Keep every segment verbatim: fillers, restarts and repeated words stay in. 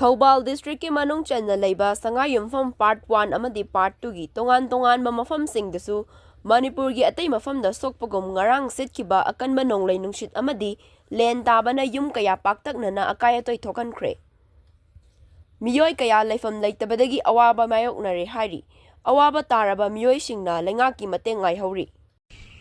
ꯊꯧꯕꯥꯜ ꯗꯤꯁꯇ꯭ꯔꯤꯛꯀꯤ ꯃꯅꯨꯡ ꯆꯟꯅ ꯂꯩꯕ ꯁꯉꯥꯏꯌꯨꯝꯐꯝ ꯄꯥꯔꯠ ꯋꯥꯟ ꯑꯃꯗꯤ ꯄꯥꯔꯠ ꯇꯨꯒꯤ ꯇꯣꯉꯥꯟ ꯇꯣꯉꯥꯟꯕ ꯃꯐꯝꯁꯤꯡꯗꯁꯨ ꯃꯅꯤꯄꯨꯔꯒꯤ ꯑꯇꯩ ꯃꯐꯝꯗ ꯁꯣꯛꯄꯒꯨꯝ ꯉꯔꯥꯡ ꯁꯤꯠꯈꯤꯕ ꯑꯀꯟꯕ ꯅꯣꯡꯂꯩ ꯅꯨꯡꯁꯤꯠ ꯑꯃꯗꯤ ꯂꯦꯟ ꯇꯥꯕꯅ ꯌꯨꯝ ꯀꯌꯥ ꯄꯥꯛꯇꯛꯅꯅ ꯑꯀꯥꯏ ꯑꯇꯣꯏ ꯊꯣꯛꯍꯟꯈ꯭ꯔꯦ꯫ ꯃꯤꯑꯣꯏ ꯀꯌꯥ ꯂꯩꯐꯝ ꯂꯩꯇꯕꯗꯒꯤ ꯑꯋꯥꯕ ꯃꯥꯌꯣꯛꯅꯔꯦ ꯍꯥꯏꯔꯤ꯫ ꯑꯋꯥꯕ ꯇꯥꯔꯕ ꯃꯤꯑꯣꯏꯁꯤꯡꯅ ꯂꯩꯉꯥꯛꯀꯤ ꯃꯇꯦꯡ ꯉꯥꯏꯍꯧꯔꯤ꯫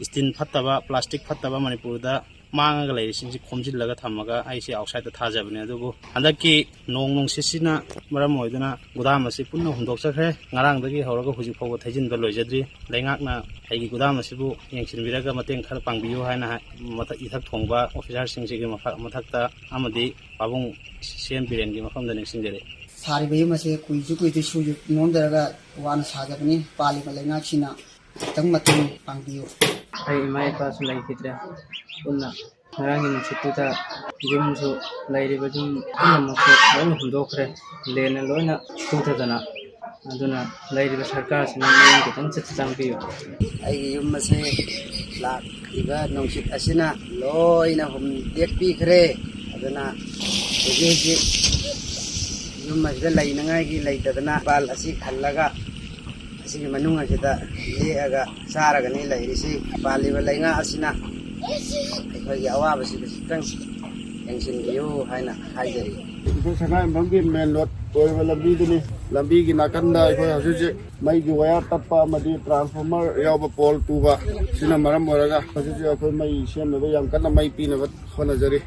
ꯏꯁꯇꯤꯟ ꯐꯠꯇꯕ, ꯄ꯭ꯂꯥꯁꯇꯤꯛ ꯐꯠꯇꯕ ꯃꯅꯤꯄꯨꯔꯗ ꯃꯥꯡꯉꯒ ꯂꯩꯔꯤꯁꯤꯡꯁꯤ ꯈꯣꯝꯖꯤꯜꯂꯒ ꯊꯝꯃꯒ ꯑꯩꯁꯦ ꯑꯥꯎꯠꯁꯥꯏꯗꯇ ꯊꯥꯖꯕꯅꯦ꯫ ꯑꯗꯨꯕꯨ ꯍꯟꯗꯛꯀꯤ ꯅꯣꯡ ꯅꯨꯡꯁꯤꯠꯁꯤꯅ ꯃꯔꯝ ꯑꯣꯏꯗꯨꯅ ꯒꯨꯗꯥꯝ ꯑꯁꯤ ꯄꯨꯟꯅ ꯍꯨꯝꯗꯣꯛꯆꯈ꯭ꯔꯦ꯫ ꯉꯔꯥꯡꯗꯒꯤ ꯍꯧꯔꯒ ꯍꯧꯖꯤꯛ ꯐꯥꯎꯕ ꯊꯩꯖꯤꯟꯕ ꯂꯣꯏꯖꯗ꯭ꯔꯤ꯫ ꯂꯩꯉꯥꯛꯅ ꯑꯩꯒꯤ ꯒꯨꯗꯥꯝ ꯑꯁꯤꯕꯨ ꯌꯦꯡꯁꯤꯟꯕꯤꯔꯒ ꯃꯇꯦꯡ ꯈꯔ ꯄꯥꯡꯕꯤꯌꯨ ꯍꯥꯏꯅ ꯍꯥꯏ-, ꯃꯊꯛ, ꯏꯊꯛ ꯊꯣꯡꯕ ꯑꯣꯐꯤꯁꯥꯔꯁꯤꯡꯁꯤꯒꯤ ꯃꯈꯥ-, ꯃꯊꯛꯇ ꯑꯃꯗꯤ ꯄꯥꯕꯨꯡ ꯁꯤ ꯑꯦꯝ ꯕꯤꯔꯦꯟꯒꯤ ꯃꯐꯝꯗ ꯅꯤꯡꯁꯤꯡꯖꯔꯤ꯫ ꯁꯥꯔꯤꯕ ꯌꯨꯝ ꯑꯁꯦ ꯀꯨꯏꯁꯨ ꯀꯨꯏꯗ꯭ꯔꯤ ꯁꯨ ꯅꯣꯝꯗꯔꯒ ꯋꯥꯅ ꯁꯥꯖꯕꯅꯤ꯫ ꯄꯥꯜꯂꯤꯕ ꯂꯩꯉꯥꯛꯁꯤꯅ ꯈꯤꯇꯪ ꯃꯇꯦꯡ ꯄꯥꯡꯕꯤꯌꯨ꯫ ꯑꯩ ꯏꯃꯥ ꯏꯄꯥꯁꯨ ꯂꯩꯈꯤꯗ꯭ꯔꯦ꯫ ꯄꯨꯟꯅ ꯉꯔꯥꯡꯒꯤ ꯅꯨꯡꯁꯤꯠꯇꯨꯗ ꯌꯨꯝꯁꯨ, ꯂꯩꯔꯤꯕ ꯌꯨꯝ ꯄꯨꯝꯅꯃꯛꯁꯨ ꯂꯣꯏꯅ ꯍꯨꯝꯗꯣꯛꯈ꯭ꯔꯦ꯫ ꯂꯦꯟꯅ ꯂꯣꯏꯅ ꯇꯨꯊꯗꯅ꯫ ꯑꯗꯨꯅ ꯂꯩꯔꯤꯕ ꯁꯔꯀꯥꯔꯁꯤꯅ ꯃꯤꯠꯌꯦꯡ ꯈꯤꯇꯪ ꯆ-, ꯆꯪꯕꯤꯌꯨ꯫ ꯑꯩꯒꯤ ꯌꯨꯝ ꯑꯁꯦ ꯂꯥꯛꯂꯤꯕ ꯅꯨꯡꯁꯤꯠ ꯑꯁꯤꯅ ꯂꯣꯏꯅ ꯍꯨꯝ ꯇꯦꯛꯄꯤꯈ꯭ꯔꯦ꯫ ꯑꯗꯨꯅ ꯍꯧꯖꯤꯛ ꯍꯧꯖꯤꯛ ꯌꯨꯝ ꯑꯁꯤꯗ ꯂꯩꯅꯉꯥꯏꯒꯤ ꯂꯩꯇꯗꯅ ꯄꯥꯜ ꯑꯁꯤ ꯈꯜꯂꯒ ꯑꯁꯤꯒꯤ ꯃꯅꯨꯡ ꯑꯁꯤꯗ ꯂꯦꯛꯑꯒ ꯆꯥꯔꯒꯅꯤ ꯂꯩꯔꯤꯁꯤ꯫ ꯄꯥꯜꯂꯤꯕ ꯂꯩꯉꯥꯛ ꯑꯁꯤꯅ ꯑꯩꯈꯣꯏꯒꯤ ꯑꯋꯥꯕꯁꯤꯗ ꯈꯤꯇꯪ ꯌꯦꯡꯁꯤꯟꯕꯤꯌꯨ ꯍꯥꯏꯅ ꯍꯥꯏꯖꯔꯤ꯫ ꯑꯩꯈꯣꯏ ꯁꯉꯥꯏꯌꯨꯝꯐꯝꯒꯤ ꯃꯦꯟ ꯔꯣꯗ ꯑꯣꯏꯔꯤꯕ ꯂꯝꯕꯤꯗꯨꯅꯤ꯫ ꯂꯝꯕꯤꯒꯤ ꯅꯥꯀꯟꯗ ꯑꯩꯈꯣꯏ ꯍꯧꯖꯤꯛ ꯍꯧꯖꯤꯛ ꯃꯩꯒꯤ ꯋꯥꯌꯔ ꯇꯠꯄ ꯑꯃꯗꯤ ꯇ꯭ꯔꯥꯟꯁꯐꯣꯔꯃꯔ ꯌꯥꯎꯕ ꯄꯣꯜ ꯇꯨꯕ, ꯁꯤꯅ ꯃꯔꯝ ꯑꯣꯏꯔꯒ ꯍꯧꯖꯤꯛ ꯍꯧꯖꯤꯛ ꯑꯩꯈꯣꯏ ꯃꯩ ꯁꯦꯝꯅꯕ ꯌꯥꯝ ꯀꯟꯅ ꯃꯩ ꯄꯤꯅꯕ ꯍꯣꯠꯅꯖꯔꯤ꯫